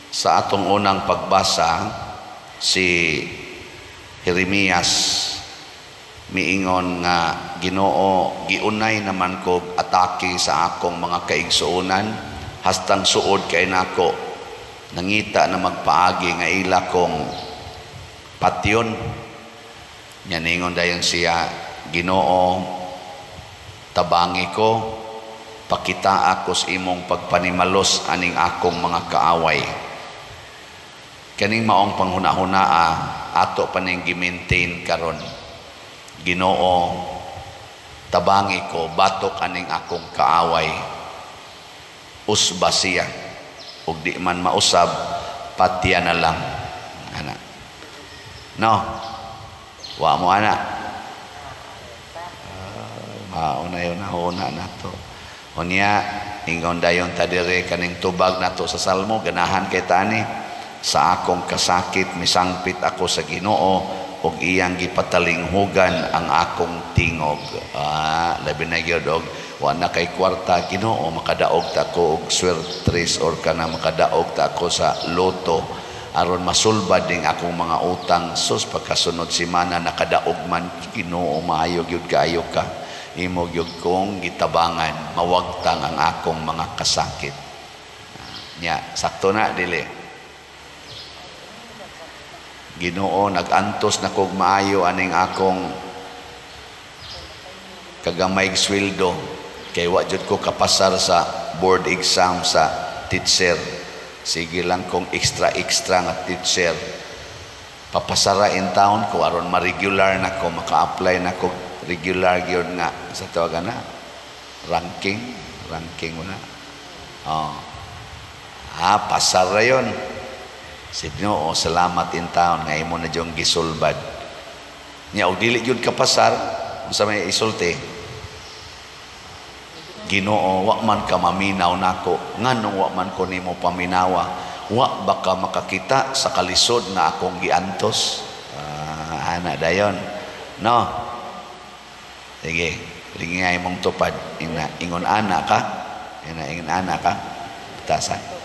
Sa atong unang pagbasa, si Jeremias miingon nga, "Ginoo, giunay naman kog atake sa akong mga kaigsuonan hastang suod kay nako, nangita na magpaagi nga ila kong patyon." Nya ningon dayon siya, "Ginoo, tabangi ko, pakita ako sa imong pagpanimalos aning akong mga kaaway." Kaning maong panghuna-hunaa ato pa ning gi-maintain karon. "Ginoo, tabangi ko batok aning akong kaaway." Usba siya, ug di man mausab, patya na lang ana. No, wa mo ana, mao na yun nahuna nato. Unya ingon dayon ta dire, kaning tubag nato sa Salmo, ganahan kay tani, "Sa akong kasakit misangpit ako sa Ginoo ug iyang gipatalinghugan ang akong tingog." Ah, labi na gyud og wa na kay kwarta. "Ginoo, makadaog ta ko og swertres or kana makadaog ta ako sa lotto aron masulbad ning akong mga utang." Sus, pagkasunod semana nakadaog man. "Ginoo, maayo gyud kaayo ka, imo gyud kong gitabangan mawagtang ang akong mga kasakit." Nya sakto na dili? "Ginoo, nagantos na kog maayo aning akong kagamay sweldo kay wa jud ko kapasar sa board exam sa teacher. Sige lang kong extra extra nga teacher. Papasara in town ko aron ma-regular na ko, maka-apply na ko regular gyud nga sa tawagan na ranking, ranking mo na." Oh. Ah, pasar ra yon. Si Ginoo, salamat in town nga imo na diyong gisulbad. Nya og dili gyud ka pasar, unsa may isulti? "Ginoo, wa man ka maminaw nako. Nganong wa man ko nimo paminawa? Wa ba ka makakita sa kalisod nga akong giantos?" Ah, ana dayon. No. Sige, lingay mong tupad. Ina, ingon ana ka. Ina, ingon ana ka. Tasan.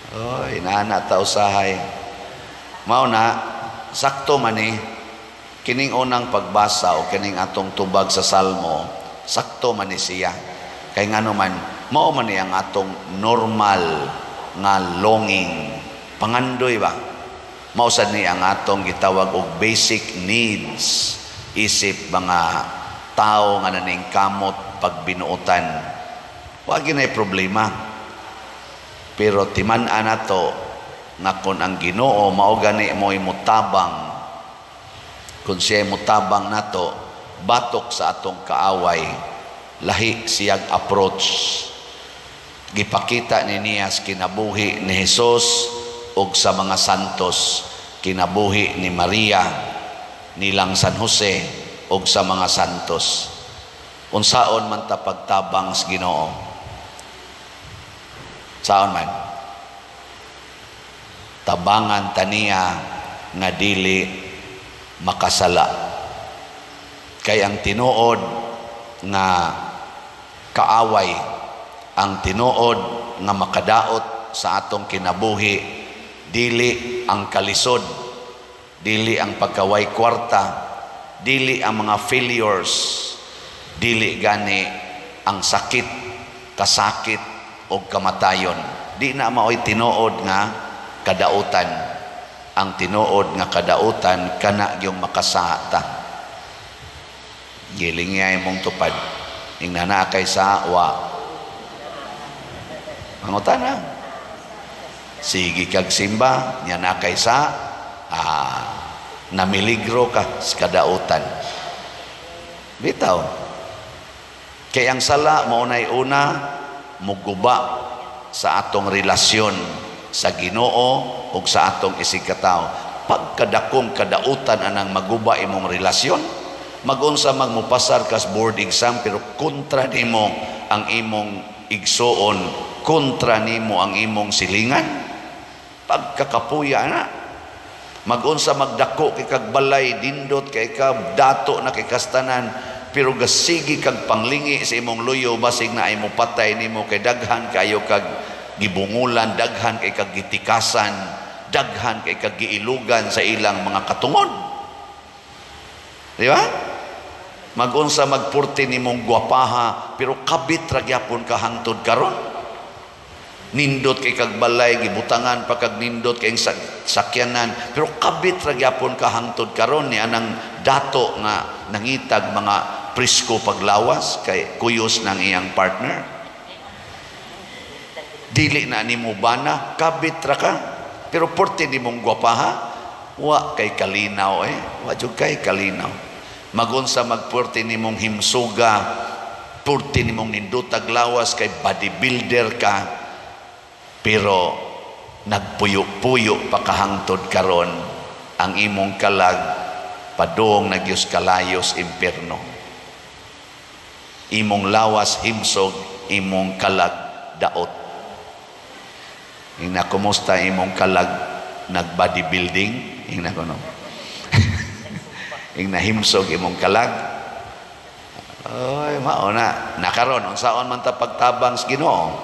Oh, inaana ta usahay. Mao na sakto man ni kining unang pagbasa o kining atong tubag sa Salmo, sakto man ni siya. Kay ngano man, mao man ni ang atong normal nga longing. Pangandoy ba? Mao sad ni ang atong gitawag og basic needs isip mga tao nga naningkamot pagbinuotan. Wa ginay problema. Pero timan-an nato nga kung ang Ginoo mao gani mo'y mutabang, kung siya mutabang nato batok sa atong kaaway, lahi siyag approach. Gipakita ni niya sa kinabuhi ni Jesus ug sa mga santos, kinabuhi ni Maria, nilang San Jose ug sa mga santos. Unsaon man ta pagtabang sa Ginoo? Saon man? Tabangan taniya nga dili makasala. Kay ang tinuod nga kaaway, ang tinuod nga makadaot sa atong kinabuhi, dili ang kalisod, dili ang pagkaway kwarta, dili ang mga failures, dili gani ang sakit, kasakit o kamatayon. Di na maoy tinuod nga kadautan. Ang tinuod nga kadautan kana yung makasata. Giling mong tupad. Ing kay sa wa. Mangutana. Sige kag simba, nya na kay sa namiligro ka sa kadautan. Bitaw. Kay ang sala mao nay una muguba sa atong relasyon sa Ginoo ug sa atong isigkatawo. Pagkadakong kadautan anang maguba imong relasyon, magunsa magmupasar kas board exam pero kontra nimo ang imong igsuon, kontra nimo ang imong silingan, pagkakapuya na. Magunsa magdako kay kag balay, dindot kay ka, dato na kay kastanan, pero gasigi kag panglingi sa imong luyo, basig na ay mo patay nimo kay daghan kayo kag gibungulan, daghan kay kag gitikasan, daghan kay kag giilugan sa ilang mga katungod. Di ba? Magunsa magpurti nimong gwapaha, pero kabit ra gyapon ka hangtod karon. Nindot kay kag balay, gibutangan pa kag nindot kay sakyanan, pero kabit ra gyapon ka hangtod karon ni anang dato nga nangitag mga presko paglawas kay kuyos ng iyang partner. Dili na nimo bana, kabit ra ka, pero purti nimong gwapaha, wa kay kalinaw eh, wa jud kay kalinaw. Magunsa magpurti nimong himsuga, purti nimong nindutag lawas kay bodybuilder ka, pero nagpuyo-puyo pa kahangtod karon, ang imong kalag padung nagyos kalayos impierno. Imong lawas himsog, imong kalag daot. Ingna, kumusta imong kalag nag bodybuilding? Ingna ko no. Ingna, himsog imong kalag. Oy, mao na. Nakaron unsaon man ta pagtabang sa Ginoo?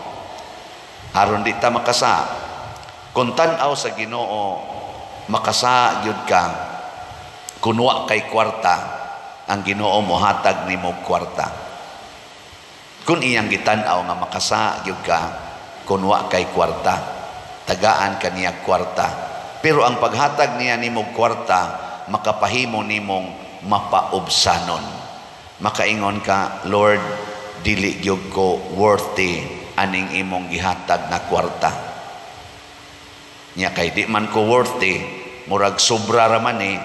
Aron di ta makasa. Kung tan-aw sa Ginoo, makasa gyud ka. Kun wa kay kwarta, ang Ginoo mohatag nimo kwarta. Kung iyang gitan-aw nga makasa gyud ka, kun wa kay kwarta, tagaan ka niya kwarta. Pero ang paghatag niya nimo kwarta, makapahimo nimong mapaubsanon. Makaingon ka, "Lord, dili gyud ko worthy aning imong gihatag nga kwarta." Nya kay di man ko worthy, murag sobra ra man ni,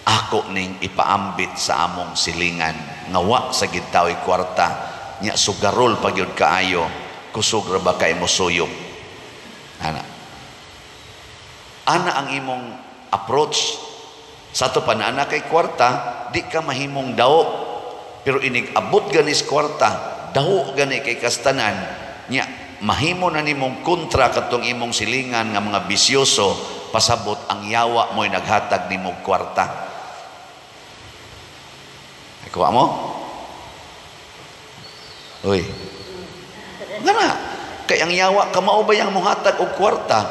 ako ning ipaambit sa among silingan nga wa sa gitaoy kwarta. Nya sugarol pa gyud kaayo, kusog ra ba kay mo suyop ana? Ana ang imong approach. Sa ato pa na ana kay kwarta, di ka mahimong daw, pero inig abot ganis kwarta, daw gani kay kastanan. Nya mahimo na nimong kontra katong imong silingan nga mga bisyoso, pasabot ang yawa mo'y naghatag nimo kwarta. Kuha mo? Uy. Nga na. Kay ang yawa, kamao ba yang muhatag og kwarta?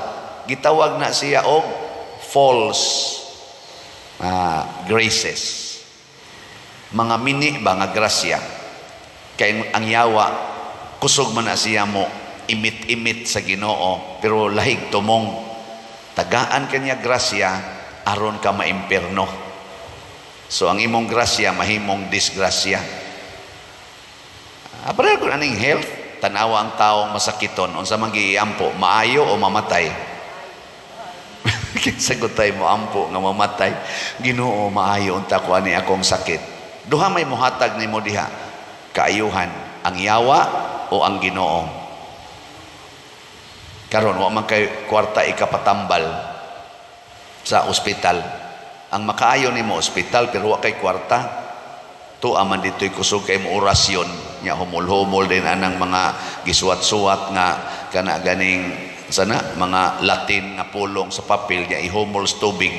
Gitawag na siya og false graces. Mga mini ba nga grasya. Kay ang yawa, kusog man na siya mo imit-imit sa Ginoo, pero lahig tumong tagaan kanya grasya aron ka maimperno. So ang imong grasya mahimong disgrasya. Pareho kung aning health, tanawa ang taong masakiton, unsa man giampo, maayo o mamatay? Kinsa gutay mo ampo nga mamatay? "Ginoo, maayo unta ko ani akong sakit." Duha may muhatag nimo diha. Kaayuhan, ang yawa o ang Ginoo? Karon wa man kay kwarta ikapatambal sa ospital. Ang makaayo nimo ospital, pero wa kay kwarta. Tuwa man dito'y kusog kay mo orasyon nya, humol-humol din anang mga gisuwat-suwat nga kana ganing sana mga Latin nga pulong sa papel nya, ihumol sa tubig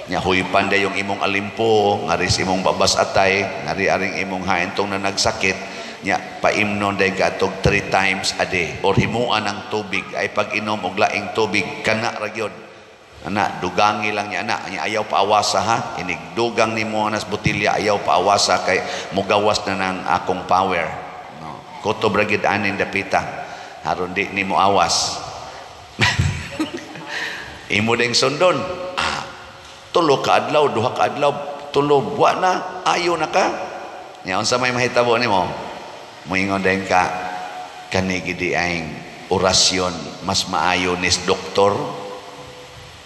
nya, huypan da yung imong alimpo ngari sa imong babas atay ngari aring imong haintong na nagsakit nya, paimnon day katog 3 times a day or himuan ang tubig ay pag-inom og laing tubig kana ra gyud ana, dugangi lang niya ana nya, ayaw paawasa ha, inig dugang nimo anas botelya, ayaw paawasa kay mugawas na ng akong power, no? Kutob ra gyud anin dapita aron di nimo awas. Imo ding sundon, 3 ka adlaw, 2 ka adlaw, tulo, wa na ayo na ka nya. Unsa may mahitabo nimo? Moingon din ka, "Kani gidi ay orasyon, mas maayo nis doktor."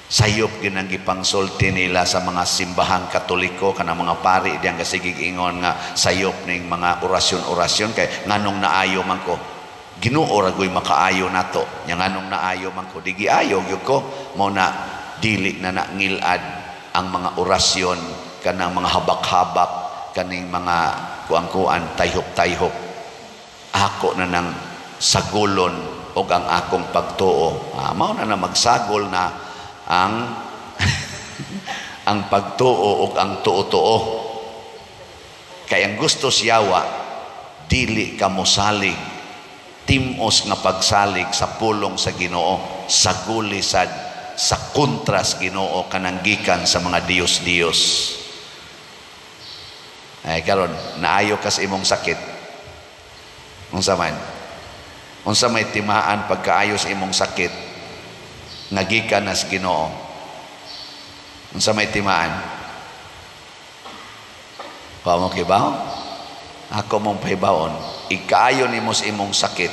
Sayop ginang gipangsulti nila sa mga simbahang Katoliko, kanang mga pari diyang kasigig ingon nga sayop ning mga orasyon-orasyon kay nganong naayo man ko? Ginoo ra goy makaayo nato. Nya nganong naayo man ko? Di giayo gyud ko. Mao na dili na nangilad ang mga orasyon, kanang mga habak-habak, kaning mga kuang-kuan, tayhop-tayhop. Ako na nang sagulon og ang akong pagtuo. Mao na na magsagol na ang ang pagtuo ug ang tuo-tuo. Kay ang gusto siyawa, dili ka mosalig. Timos nga pagsalig sa pulong sa Ginoo, sa gulisad sa kontras Ginoo kanang gikan sa mga Diyos-Diyos. Ay karon naayo kas imong sakit. Unsa man? Unsa may timaan pagkaayo sa imong sakit nga gikan nas Ginoo? Unsa may timaan? Wa mo kibaw? Ako mong pahibawon, ikaayo nimo sa imong sakit,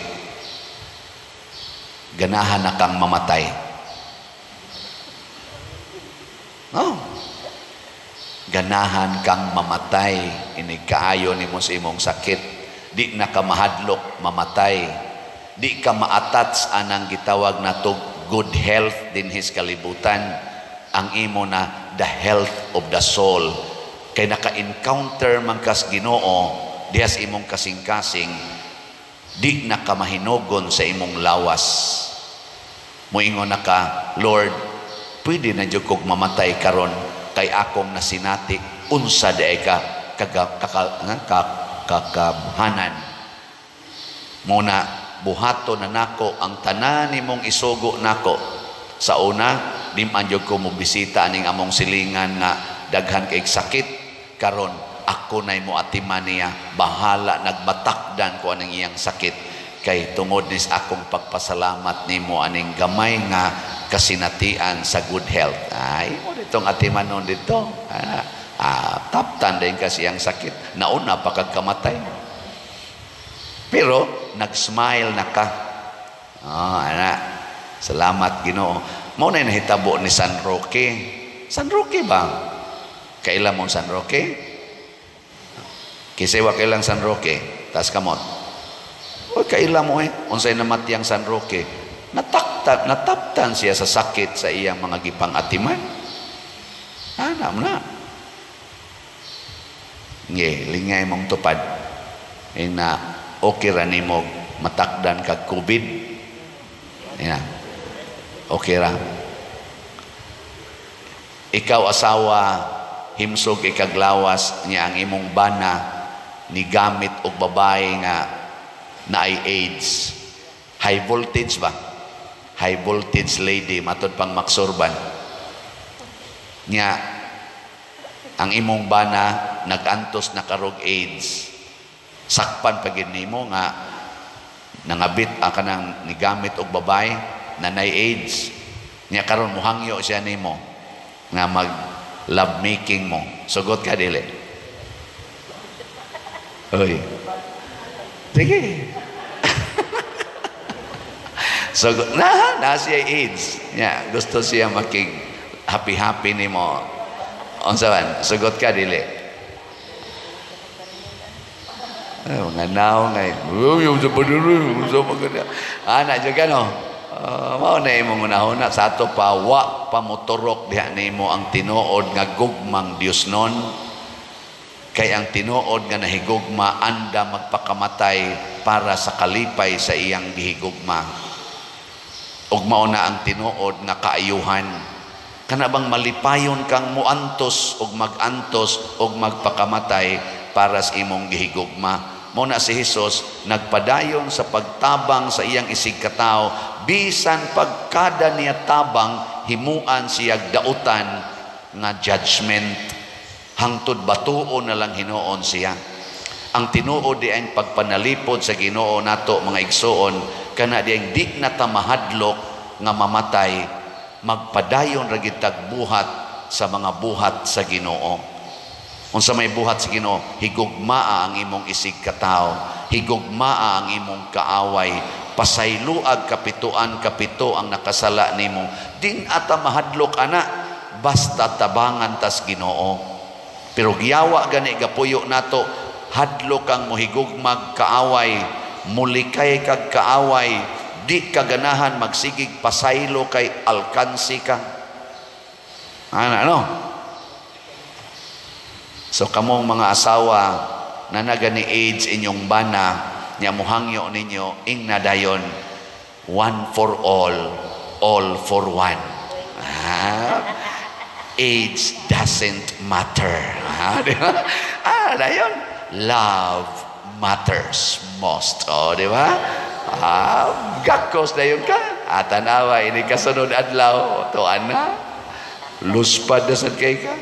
ganahan na kang mamatay. No? Ganahan kang mamatay, inikaayo nimo sa imong sakit. Di na ka mahadlok mamatay. Di ka maatats anang gitawag nato good health dinhis kalibutan. Ang imo na the health of the soul. Kay naka-encounter man kas Ginoo dihas imong kasing-kasing, di na ka mahinugon sa imong lawas. Moingon na ka, "Lord, pwede na jud kog mamatay karon kay akong nasinati unsa diay ka kakamhanan." Muna buhato na nako ang tanan nimong isugo nako. Sa una, di man jud ko mobisita aning among silingan nga daghan kay sakit. Karon ako nay mo atiman niya, bahala nagmatakdan ko aning iyang sakit kay tungod nis akong pagpasalamat nimo aning gamay nga kasinatian sa good health. Ay mo ditong atiman nun dito. Taptan din kasi ang sakit, nauna pa kag kamatay, pero nag-smile na ka. Oh, ana, salamat Ginoo. Mao na nahitabo ni San Roque. San Roque ba? Kaila mo San Roque? Kisay wa kailang San Roque, tas kamot. O kaila mo eh, unsay namatiyang San Roque? Nataktan, nataptan siya sa sakit sa iyang mga gipang atiman. Ana mo na. Nge, lingay mong tupad. Ina, okay ra nimo matakdan kag COVID. Ina. Okay ra. Ikaw asawa, himsog ikaglawas niya, ang imong bana ni gamit og babae nga naay AIDS. High voltage ba? High voltage lady, matod pang maksurban. Nya ang imong bana nagantos na karog AIDS. Sakpan pa gid nimo nga nangabit ang kanang nigamit og babae na nay AIDS. Nya karon muhangyo siya nimo nga mag love making mo. Sugot ka dili? Oy. Sige. Sugot na na siya AIDS. Nya gusto siya makig happy-happy nimo. Unsa man? Sugot ka dili? Ay, mga naong ay, uy, sa paduro, sa mga ana juga no. Mao na imong unahuna sa ato pa wa pamotorok diha nimo ang tinuod nga gugmang Dios nun. Kay ang tinuod nga nahigugma anda magpakamatay para sa kalipay sa iyang gihigugma. Ug mao na ang tinuod nga kaayuhan. Kana bang malipayon kang muantos ug magantos ug magpakamatay para sa imong gihigugma. Mao na si Hesus nagpadayon sa pagtabang sa iyang isig katawo, bisan pagkada niya tabang himuan siya dautan nga judgment, hangtod batuon na lang hinuon siya. Ang tinuod di ang pagpanalipod sa Ginoo nato mga igsuon, kana di ang di na ta mahadlok nga mamatay, magpadayon ra gid tagbuhat sa mga buhat sa Ginoo. Unsa may buhat sa Ginoo, higugmaa ang imong isig katawo, higugmaa ang imong kaaway, pasayloag kapituan kapito ang nakasala nimo. Din ata mahadlok ana, basta tabangan tas Ginoo. Pero giyawa gani gapuyo nato, hadlok kang mohigugmag kaaway, mulikay kag kaaway, di ka ganahan magsigig pasaylo kay alkansi ka. Ana ano? So kamong mga asawa na nagani AIDS inyong bana, nya muhangyo ninyo, ing nadayon, one for all for one. Ah, AIDS doesn't matter. Ah, di ba? Ah, dayon, love matters most. Oh, di ba? Ah, gakos na yun ka. Ah, tanawa, ini kasunod adlaw. Tuan na. Luspad na sad kay ka.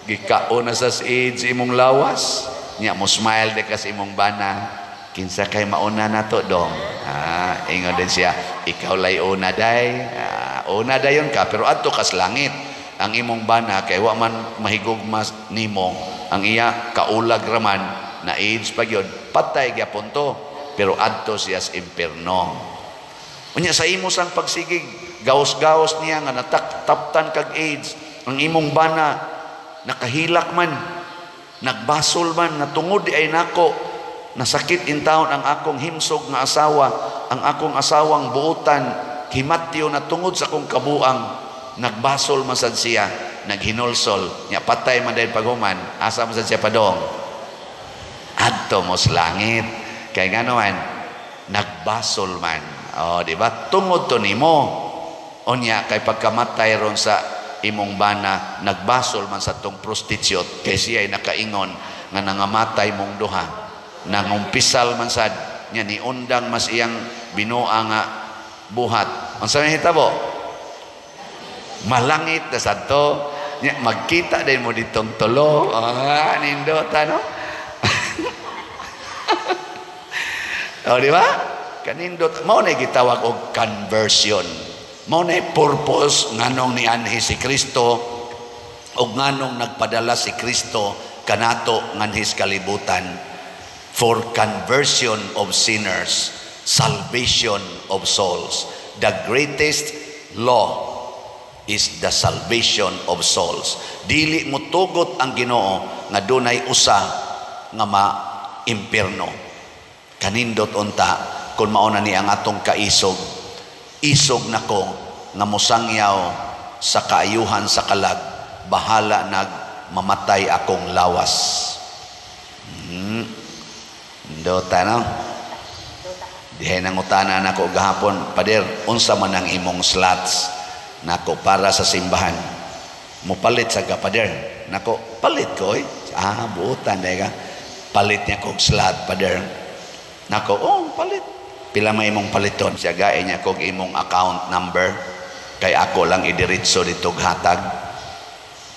Gikaon na sa AIDS imong lawas. Nya mo smile de kas imong bana. Kinsa kay mauna na to dong. Ah, ingon din siya, ikaw lay una day. Ah, una dayon ka pero adto kas langit. Ang imong bana kay wa man mahigugma nimo, ang iya kaulag raman na AIDS pa gyud, patay gyapon to, pero adto siya sa impierno. Unya sa imo sang pagsigig, gaos-gaos niya nga nataptan kag AIDS, ang imong bana nakahilak man, nagbasol man, nga tungod di ay nako, nasakit in taon ang akong himsog nga asawa, ang akong asawang buotan, himatyo na tungod sa akong kabuang, nagbasol man sad siya, naghinulsol, nya patay man dahil paghuman, asa man sad siya padong? Adto mo sa langit. Kay ngano man, nagbasol man. Oh, di ba? Tungod to nimo. Unya kay pagkamatay ron sa imong bana, nagbasol man sa tong prostitute kay siya ay nakaingon nga nangamatay mong duha. Nangumpisal man sad nya niundang mas iyang binuang nga buhat. Unsa may hitabo? Malangit na sad to. Nya magkita din mo ditong tulo. Ah, nindota no? O, di ba? Kanindot mao na gitawag og conversion. Mao na purpose nganong nianhi si Kristo og nganong nagpadala si Kristo kanato nganhi sa kalibutan, for conversion of sinners, salvation of souls. The greatest law is the salvation of souls. Dili mo tugot ang Ginoo nga dunay usa nga ma-impierno. Kanindot unta kung mauna ni ang atong kaisog, isog nako nga mosangyaw sa kaayuhan sa kalag, bahala nag mamatay akong lawas. Dota no? Dihay nangutana nako gahapon, Pader, unsa man ang imong slots nako para sa simbahan? Mupalit sa ka, Pader. Nako, palit ko eh. Ah, buutan dahil ka. Palit niya kog slot, Pader. Nako, oh, palit. Pila may imong paliton? Siya gae niya kog imong account number. Kay ako lang idiretso dito hatag.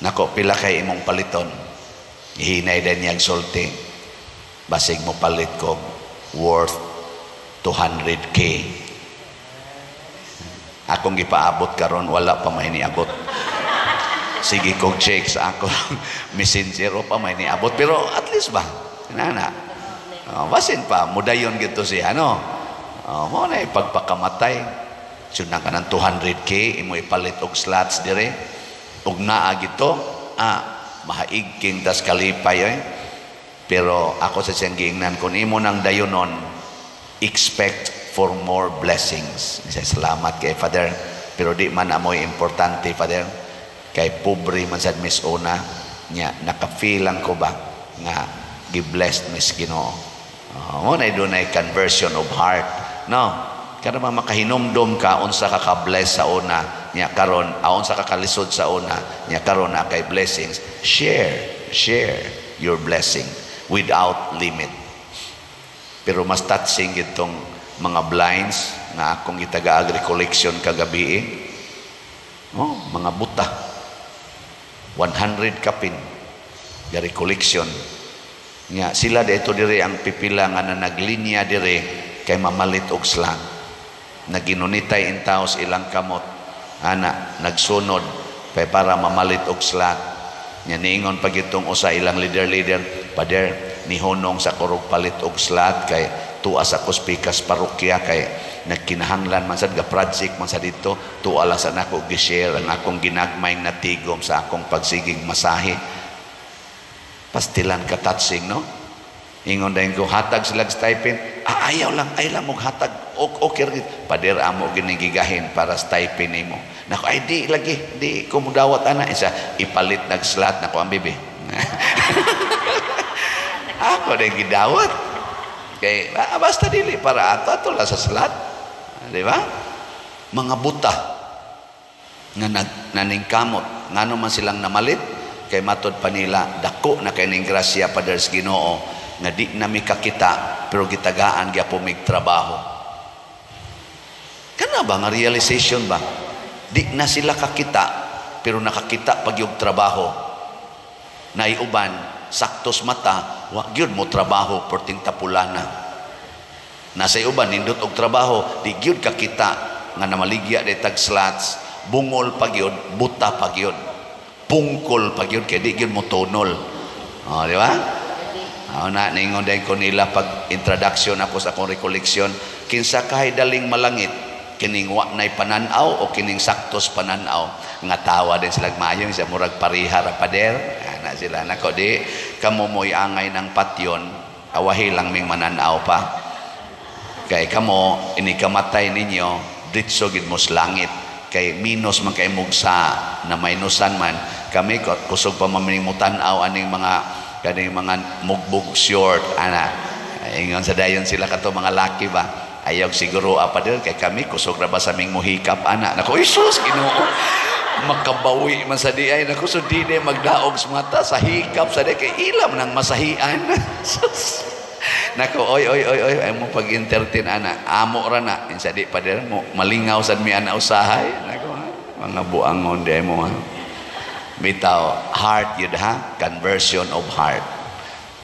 Nako, pila kay imong paliton? Hinay din niya sulti. Basig mo palit kog worth 200K. Akong gipaabot karon wala pa may niabot. Sige kog check sa ako messenger o pa may niabot, pero at least ba nana. Oh, basin pa mudayon gito siya no. Oh, mo na ipagpakamatay. Sundan ka ng 200K imo ipalit og slots dire. Ug naa gito, mahaig king tas kalipay eh. Pero ako sa siyang giingnan, kung imo nang dayonon, expect for more blessings. Salamat kay Father. Pero di man amoy importante, Father. Kay pobre man sad mis una, nya naka-feel lang ko ba nga gi-blessed mis Ginoo. Oh, mo na dunay conversion of heart. No? Kada man makahinumdom ka unsa ka ka-bless sa una, nya karon, unsa ka kalisod sa una, nya karon na kay blessings. Share your blessing without limit. Pero mas touching itong mga blinds nga akong gitaga recollection kagabi eh. Oh, mga buta. 100 kapin ga recollection. Nya sila dito dire ang pipila nga na naglinya dire kay mamalit og slang. Naginunitay in taos ilang kamot. Ana nagsunod kay para mamalit og slat. Nya niingon pag itong usa ilang leader-leader, Pader, nihunong sa kurog palit og slat kay tuwa sa kuspikas parokya kay nagkinahanglan man sad ga project man sa dito, tuwa lang sa nako gi-share ang akong ginagmay natigom sa akong pagsigig masahe. Pastilan ka touching, no? Ingon dayon ko hatag sila stipend. Ah, ayaw lang, ayaw lang mong hatag. Okay, Pader, amo ginigigahin para stipend nimo. Nako, ay di lagi, di ko mudawat ana isa ipalit nag slot nako ang bibi. Ako din gidawat. Kay basta dili para ato ato lang sa slot. Di ba? Mga buta nga naningkamot, ngano man silang namalit kay matod pa nila dako na kay ning grasya Pader sa Ginoo nga di nami kakita pero gitagaan gyapon mig trabaho. Kana ba nga realization ba? Di na sila kakita, pero nakakita pag yung trabaho. Naiuban, saktos mata, wa gyud mo trabaho perting tapulana. Nasa uban nindot og trabaho, di gyud kakita nga namaligya di tag slots, bungol pa gyud, buta pa gyud. Pungkol pa gyud kay di gyud mo tunol. Oh, di ba? Oh, na ningon din ko nila pag introduction ako sa akong recollection, kinsa kahay daling malangit, kining wa nay pananaw o kining saktos pananaw? Nga tawa din sila, maayo siya, murag pariha ra, pader. Ana sila. Nako, di kamo mo'y angay ng patyon, awahi lang ming mananaw pa kay kamo ini kamatay ninyo, ditso gid mo sa langit, kay minus man kay mugsa na minusan man kami, kusog pa man mo tan-aw aning mga kaning mga mugbog short ana. Ingon sa dayon sila kato mga laki ba, ayaw siguro apa dir kay kami kusog ra ba sa ming muhikap ana. Nako, Isus Ginoo, makabawi man sa di ay. Nako, so di di magdaog sa mata sa hikap sa di kay ilam nang masahian. Sus. Nako, oy oy oy oy, ay mo pag-entertain ana, amo ra na insa di pa dir mo malingaw sad mi ana usahay. Nako ha, mga buangon di mo ha. Bitaw, heart yun ha, conversion of heart.